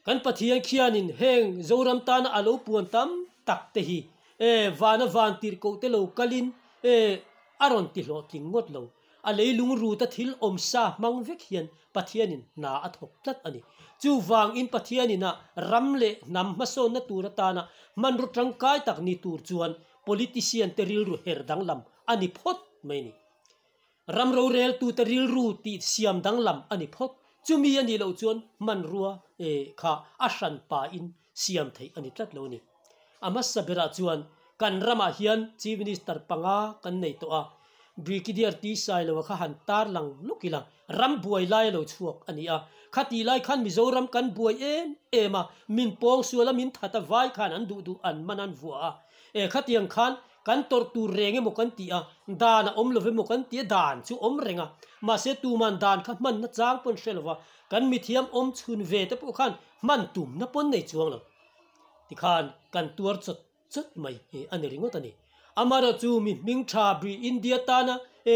Kan Pathian khianin heng Zoram tana a lo puan tam tak te hi e vana van tir ko te lo kalin e a rawn ti hlawhtling ngawt lo. A leilung ruta thil awm sa hmang vek hian Pathianin hna a thawk tlat a ni. Chuvangin Pathianin a ram leh hnam hmasawnna tur atana hmanraw tangkai tak ni tur chuan politician te rilru her danglam a ni phawt mai a ni. Ram roreltute rilru tih siam danglam a ni phawt. Chumi a nih loh chuan hmanrua kha a hran pain siam theih a ni tlat lo a ni. A hmasa berah chuan kan ramah hian Chief Minister panga kan nei tawh a, Brigadier T Sailoa kha han tarlang lawk ila, ram buai lai a lo chhuak a ni a. Khatih lai khan Mizoram kan buai em em a, min pawng sual a, min that a, vai khan an duh duh an man an vuah a. E khatiang khan kan tawrh tur reng emaw kan ti a, dan a awm lo emaw kan ti a, dan chu awm reng a. Mahse tuman dan kha hmanna chang pawn hre lo va, kan mithiam awm chhun ve te pawh khan hman tumna pawn nei chuang lo. Tikhan kan tuar chawt chawt mai hi a ni ringawt a ni. Amaherawh chu mi hming tha Bri India tana e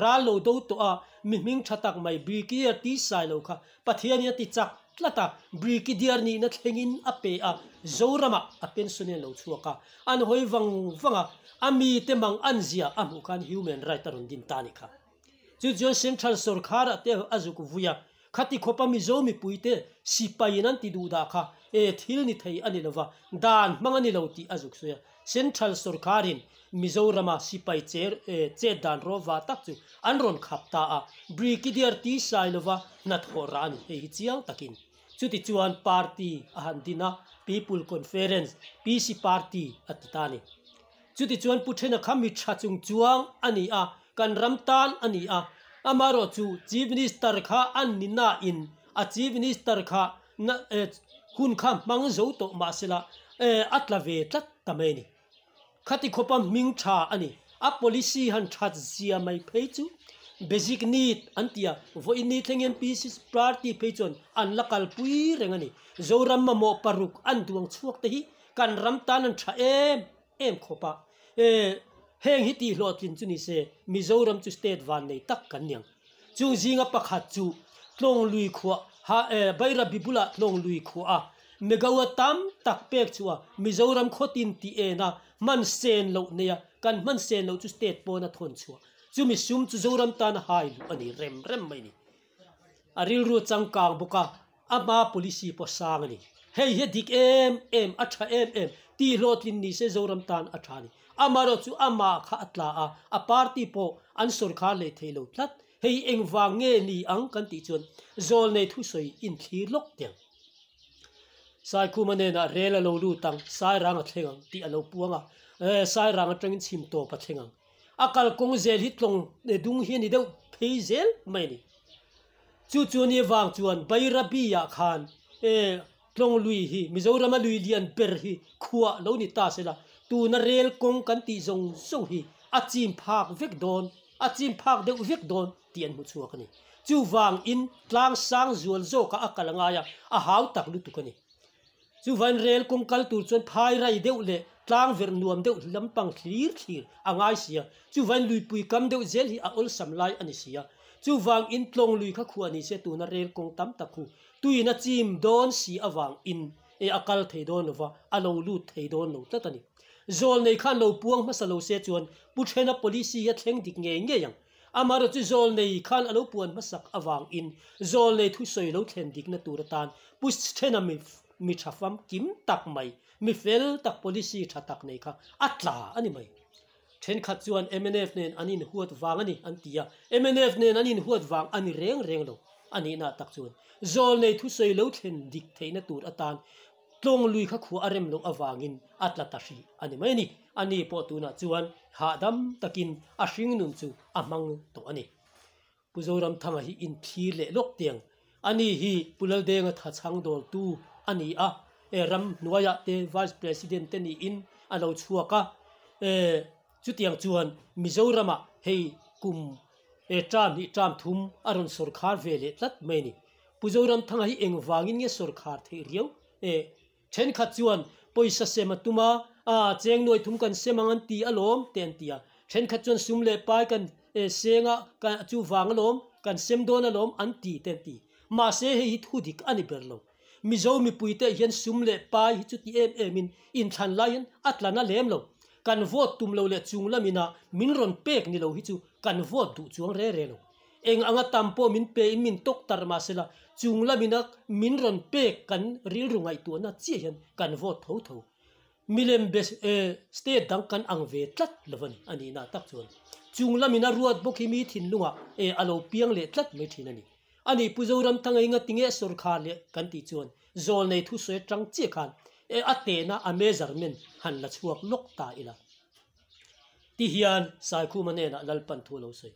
ral lo do tawh a, mi hming tha tak mai Brigadier ti sai lo kha Pathianin a ti chak tlat a, Brigadier nihna thlengin a pe a, Zoramah a pensionen lo chhuak a, an hawi vang vang a, a mite mang an zia a hmuh khan human right a rawn din ta a ni kha. Chu chuan Central sorkharah te a zuk vui a, Khati khawpa Mizo mipuite sipaiin an ti duh dah kha e thil ni thei a ni lova, dan hmang a ni lo tih a zuk sawi a. Central sorkarin Mizorama sipai chet dan rawva tak chu an rawn khap ta a, Brigadier T Sailova hnathawh rah a ni hei hi chiang takin. Chuti chuan party a han din a, People Conference, PC Party, a ti ta a ni. Chuti chuan Pu Thena kha mi tha chung chuang a ni a, kan ram tan a ni a. Amaherawh chu Chief Minister kha an ni nain a Chief Minister kha na hun kha hmang zo tawh mahsela a tla ve tlat ta mai a ni. Khati khawpa hming tha a ni. A policy han that zia mai phei chu basic need an ti a, vawiin ni thlengin PC party phei chuan an la kalpui reng a ni. Zoram mamawh paruk an duang chhuak te hi kan ram tan an tha em em khawp a, e heng hi tih hlawhtlin chu ni se Mizoram chu state van nei tak kan niang. Chung zinga pakhat chu Tlawng lui khuah ha e Bairabi bulah Tlawng lui khuah a megawatt tam tak pek chu a Mizoram khawtin tih en a hman sen loh nei a, kan hman sen loh chu state pawn a thawn chhuah. Chumi sum chu Zoram tan a hai luh a ni rem rem mai ni. A rilru changkang bawk a, a hma policy pawh sang a ni. Hei hi a dik em em, a tha em em, tih hlawhtlin ni se Zoram tan a tha a ni. Amaherawh chu amah kha a tla a, a party pawh an sawrkhar leh thei lo tlat. Hei engvang nge ni ang kan tih chuan Zawlnei thusawi inthlir lawk teh ang. Saikhuma nenah rel a lo lut ang, Sairang a thleng ang tih a lo puang a, Sairang atangin chhim tawp a thleng ang. A kalkawng zel hi tlawng dung hi a ni deuh phei zel mai a ni. Chu chu ni avang chuan Bairabi-ah khan e tlawng lui hi Mizorama lui lian ber hi khuah lo ni ta sela, tuna rel kawng kan tih zawng zawng hi a chim phak vek dawn, a chim phak deuh vek dawn tih an hmu chhuak a ni. Chuvangin tlang sang zual zawkah a kal a ngai a, a hau tak lutuk a ni. Chuvain rel kawng kal tur chuan phai rai deuh leh tlang verh nuam deuh lampang thlir thlir a ngai si a, chuvain luipui kam deuh zel hi a awlsam lai a ni si a. Chuvang in tlawng lui kha khuah ni se tuna rel kawng tam tak hu tuin a chim dawn si avang in e a kal thei dawn lova, a lo lut thei dawn lo tlat a ni. Zawl nei khan lo puang hmasa lo se chuan Pu Thena policy hi a thleng dik ngei ngei ang. Amaherawh chu Zawlnei khan a lo puan hmasak avangin Zawlnei thusawi lo thlen dikna tur atan Pu Thena mi mi tha fam kim tak mai, mi fel tak policy tha tak nei kha a tla a ni mai. Thenkhat chuan mnf nen an inhuat vang a ni an ti a, mnf nen an inhuat vang a ni reng reng lo a nihna tak chuan Zawlnei thusawi lo thlen dik theihna tur atan Tlawng lui kha khua a rem loh avangin a tla ta hrih a ni mai a ni. Ani pawh tunah chuan hahdam takin a hringnun chu a hmang tawh a ni. Pu Zoramthanga hi inthlir leh lawk tiang. Ani hi Pu Laldenga tha chhang dawltu a ni a, e ram hnuaiah te Vice President te niin a lo chhuak a. E chutiang chuan Mizoramah hei kum e term hnih term thum a rawn sawrkhar ve leh tlat mai a ni. Pu Zoramthanga hi engvangin nge sawrkhar theih riau e? Thenkhat chuan pawisa sem a tum a, a cheng nuai thum kan sem ang an ti alawm te an ti a. Thenkhat chuan sum leh pai kan seng a, chu vang alawm, kan sem dawn alawm an ti te an ti. Mahse hei hi thu dik a ni ber lo. Mizo mipuite hian sum leh pai hi chuti em em in inthlan laiin a tla na lem lo. Kan vote tum lo leh chung lamin a min rawn pek ni lo hi chu kan vote duh chuang re re lo. Eng anga tam pawh min pe in min tawk tarh mah sela chung lamin a min rawn pek kan rilru ngaihtuahna chiah hian kan vote tho tho. Milem be state dang kan ang ve tlat lo a ni, a nihna tak chuan chung lamin a ruat bawk hi mi thinlungah e a lo piang leh tlat mai thin a ni. A nih Pu Zoramthanga inga tinge sawrkhar leh kan tih chuan zawlnei thusawi atang chiah khan e a tehna a measurement han la chhuak lawk ta ila. Ti hian Saikhuma hnenah Lalpan thu a lo sawi.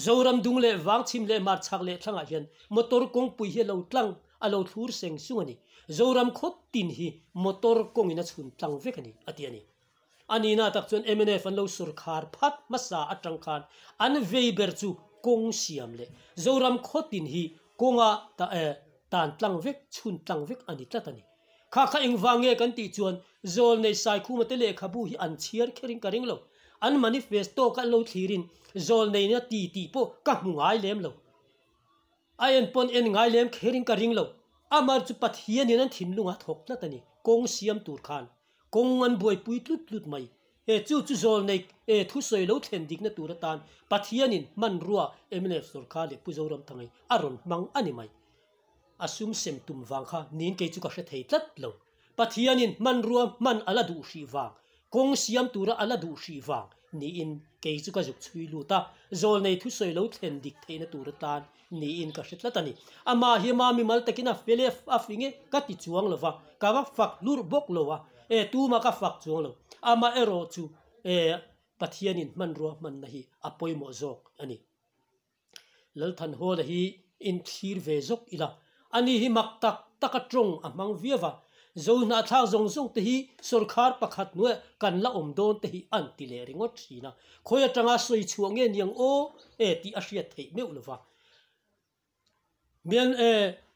Zoram dung leh vang chhim leh hmar chhak leh thlangah hian motor kawngpui hi a lo tlang a lo thlur seng sung a ni. Zoram khaw tin hi motor kawngin a chhun tlang vek a ni, a ti a ni. A nihna tak chuan mnf an lo sawrkhar phat hmasa atang khan an vei ber chu kawng siam leh Zoram khaw tin hi kawnga tan tlang vek, chhun tlang vek a ni tlat a ni. Kha kha engvang nge kan tih chuan Zawlnei Saikhuma te lehkhabu hi an chhiar kherin ka ring lo. An manifesto ka lo thlirin Zawlneina ti tih pawh ka hmu ngai lem lo. A en pawn en ngai lem kherin ka ring lo. Amar chu Pathianin an thinlung a thawk tlat a ni. Kawng siam tur khan kawng an buaipui tlut tlut mai. E chu chu Zawlnei e thusawi lo thlen dikna tur atan Pathianin hmanrua mnf sawrkar leh Pu Zoramthangai a rawn hmang a ni mai. A sum sem tum vang kha niin kei chu ka hre thei tlat lo. Pathianin hmanrua hman a la duh hrih vang, kawng siam tura a la duh hrih vang niin kei chu ka zuk chhui lut a, zawlnei thusawi lo thlen dik theihna tur atan niin ka hre tlat a ni. Amah hi ama mimal takin a fel e, a fing e ka ti chuang lo va, ka va fak hlurh bawk lo a, e tuma ka fak chuang lo. Amaherawh chu e Pathianin hmanrua hmanna hi a pawimawh zawk a ni. Lalthanhawla hi inthlir ve zawk ila, ani hi mak tak taka tawng a hmang viau a, Zohnahthlak zawng zawng te hi sawrkhar pakhat hnuaiah kan la awm dawn te hi an ti leh ringawt thin a, khawi atanga sawi chhuah nge niang aw e tih a hriat theih meuh lova. Mian e,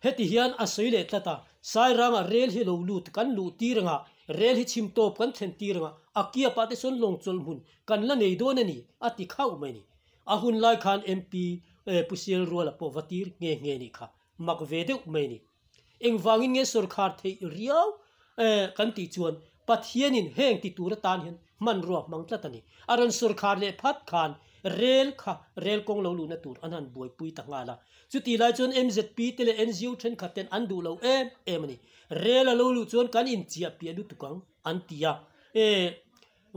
heti hian a sawi leh tlat a, Sairangah rel hi lo lut kan luh tir anga, rel hi chhim tawp kan thlen tir anga, a kiapah te sawn lawng chawlh hmun kan la nei dawn a ni a ti khauh mai a ni. A hun lai khan MP Pu Sial Ruala pawh va tir nghe nghe nih kha mak ve deuh mai a ni. Engvangin nge sawrkhar theih riau kan tih chuan Pathianin heng ti tur atan hian hmanrua hmang tlat a ni. A rawn sawrkhar leh phat khan rel kha rel kawng lo luhna tur an han buaipui ta nghal a. Chutih lai chuan MZP te leh NGO thenkhat ten an duh lo em em a ni. Rel a lo luh chuan kan inchiah piah lutuk ang an ti a.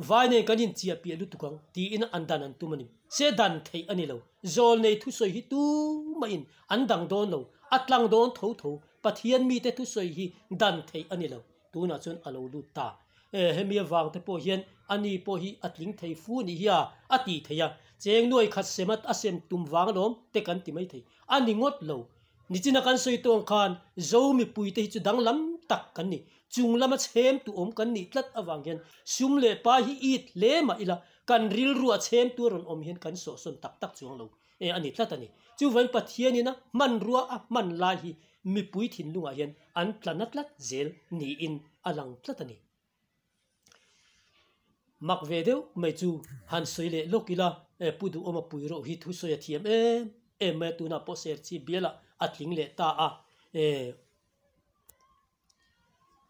Vai nen kan inchiah piah lutuk ang tiin an dan an tum a ni. Se dan theih a ni lo. Zawlnei thusawi hi tumahin an dang dawn lo, a tlang dawn tho tho. Pathian mite thusawi hi dan theih a ni lo. Tunah chuan a lo lut ta. E, hemi avang te pawh hian ani pawh hi a tling thei fu nih hi a, a tih theih a. Cheng nuai khat sem a, a sem tum vang alawm te kan ti mai thei. A ni ngawt lo. Nichina kan sawi tawng khan Zo mipuite hi chu danglam tak kan ni. Chung lama chhem tu awm kan nih tlat avang hian sum leh pa hi it hle mah ila kan rilru a chhem tu a rawn awm hian kan sawhsawn tak tak chuang lo e a ni tlat a ni. Chuvain Pathianin a hmanrua a hman lai hi mipui thinlungah hian an tla na tlat zel niin a lang tlat a ni. Mak ve deuh mai chu han sawi leh lawk ila e Pu Duhawma pui rawh hi thusawi a thiam em em mai a tunah pawh Serchhip bialah a tling leh ta a e.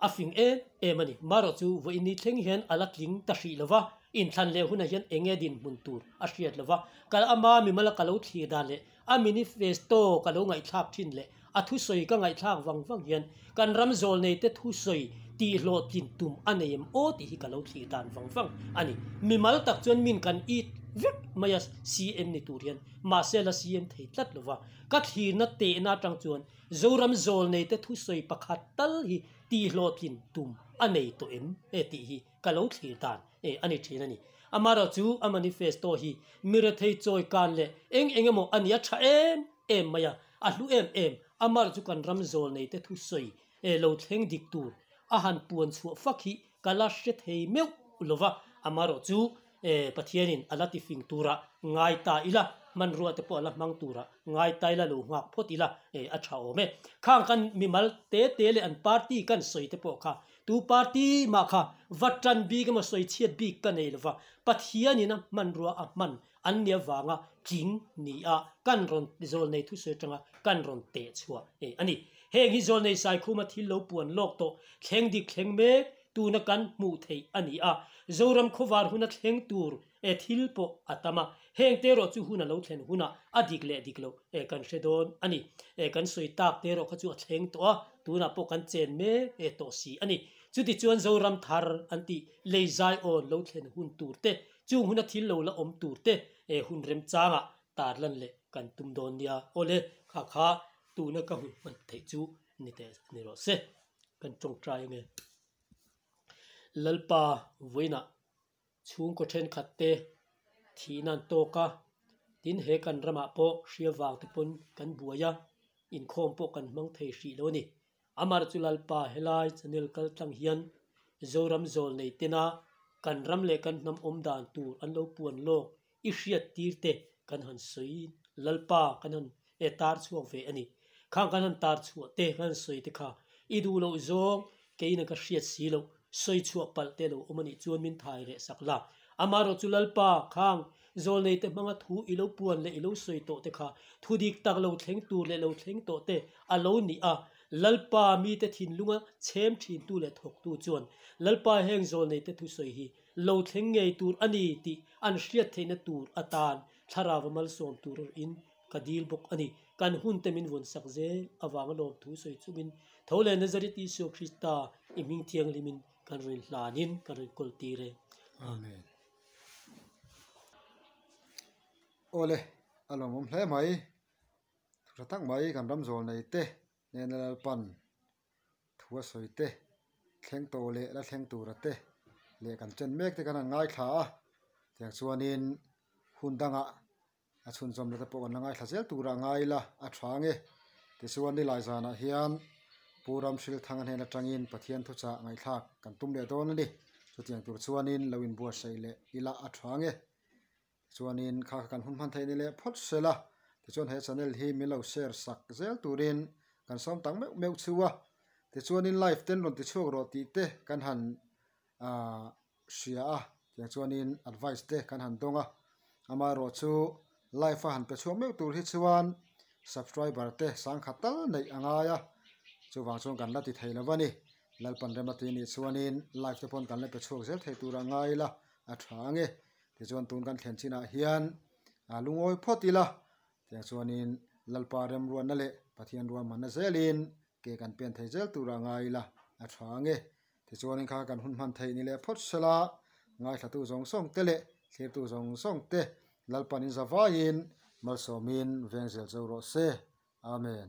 A fing em em a ni. Marawh chu vawiin ni thleng hian a la tling ta hrih lo va, inthlan leh hunah hian eng nge dinhmun tur a hriat lo va, kal ama mimala ka lo thlir dan leh a manifesto ka lo ngaihthlak thin leh a thusawi ka ngaihthlak vang vang hian kan ram zawlneite thusawi tihhlawhtlin tum a nei em aw tih hi ka lo thlir dan vang vang a ni. Mimal tak chuan min kan it vek mai a CM ni tur hian mahse la CM thei tlat lo va, ka thlirna tehna atang chuan Zoram zawlneite thusawi pakhat tal hi tihhlawhtlin tum a nei tawh em e tih hi ka lo thlir dan e a ni thin a ni. Amaherawh chu a manifesto hi mi rethei chawi kan leh eng eng emaw a ni a tha em em mai a, a hlu em em. Amaherawh chu kan ram zawlneite thusawi e lo thleng dik tur a han puan chhuah fak hi ka la hre thei meuh lo va, amaherawh chu E, Pathianin a la tifing tura ngai ta ila, hmanrua te pawh a la hmang tura ngai ta ila, lo nghak phawt ila, e, a tha awm e. Khang kan mimal te te leh an party kan sawi te pawh kha, tu party mah kha va tan bik emaw sawi chhiat bik ka nei lova, Pathianin a hmanrua a hman an nia vanga tling ni a kan rawn zawl nei thusawi atanga kan rawn teh chhuah e a ni. Heng hi Zawlnei Saikhuma thil lo puan lawk tawh thleng dik thleng mek tuna kan hmuh theih a ni a. Zoram khawvar huna thleng tur e thil pawh a tam a, heng te erawh chu hun a lo thlen hunah a dik leh dik loh e kan hre dawn a ni. E kan sawi tak te erawh kha chu a thleng tawh a, tunah pawh kan chen mek e tawh si a ni. Chutichuan Zoram thar an tih lei zaiawn lo thlen hun tur te, chung huna thil lo la awm tur te e hun remchangah tarlan leh kan tum dawn nia. Awle, kha kha tuna ka hun hman theih chu ni teh ni rawh se. Kan tawngtai ange. Lalpa vawiinah chhungkaw thenkhat te thihna an tawk a, tin he kan ramah pawh hria vang te pawn kan buai a, inkhawm pawh kan hmang thei hrih lo a ni. Amar chu Lalpa helai channel kal tlang hian Zoram zawl nei tena kan ram leh kan hnam awm dan tur an lo puan lawk i hriat tir te kan han sawi Lalpa kan han e tar chhuak ve a ni. Khang kan han tar chhuah te kan han sawi te kha i duh loh zawng keiin ka hriat si loh sawi chhuah palh te lo awm a nih chuan min thai reh sak la. Amaherawh chu Lalpa khang zawlnei te hmanga thu i lo puan leh i lo sawi tawh te kha thu dik tak lo thleng tur leh lo thleng tawh te a lo ni a. Lalpa mite thinlunga chhem thintu leh thawktu chuan Lalpa heng zawlnei te thusawi hi lo thleng ngei tur a ni tih an hriat theihna tur atan thlarau a malsawm tur in ka dil bawk a ni. Kan hun te min vawn sak zel avanga lawm thu sawi chungin tho leh Nazareth Isua Krista i hming thianghlimin kan rawn hlanin kan rawn kawl tir e. Amen. Awle, a lawmawm hle mai. Thu tha tak mai kan ram zawl nei te nena Lalpan thu a sawi te, thleng tawh leh la thleng tura te leh kan chen mek te kan han ngaithla a. Tiang chuanin hun dangah a chhunzawm leh te pawh kan la ngaithla zel tura ngai ila a tha ange. Tichuan nilai zanah hian Pu Ramhrilthanga hnen atangin Pathian thuchah ngaihthlak kan tum leh dawn a ni. Chutiang tur chuanin lo inbuatsaih leh ila a tha ange. Tichuanin kha kha kan hun hman theih ni leh phawt sel a, tichuan he channel hi min lo share sak zel turin kan sawm tak meuh meuh chu a. Tichuanin live ten rawn ti chhuak rawh tih te kan han ah hria a, tiang chuanin advice te kan han dawng a. Amaherawh chu live a han pe chhuak meuh tur hi chuan subscriber te sangkhat tal neih a ngai a, chuvang chuan kan la ti thei lo a ni. Lalpan rem a ti nih chuanin live te pawn kan la pe chhuak zel thei tur a ngai ila a tha ange. Tichuan tun kan thlen chinah hian lungawi phawt ila, tiang chuanin Lalpa remruatna leh Pathian ruahmanna zelin ke kan pen thei zel tura ngai ila a tha ange. Tichuanin kha kan hun hman theih ni leh phawt sela, ngaithlatu zawng zawng te leh thlirtu zawng zawng te Lalpanin zavaiin malsawmin veng zel zo rawh se. Amen.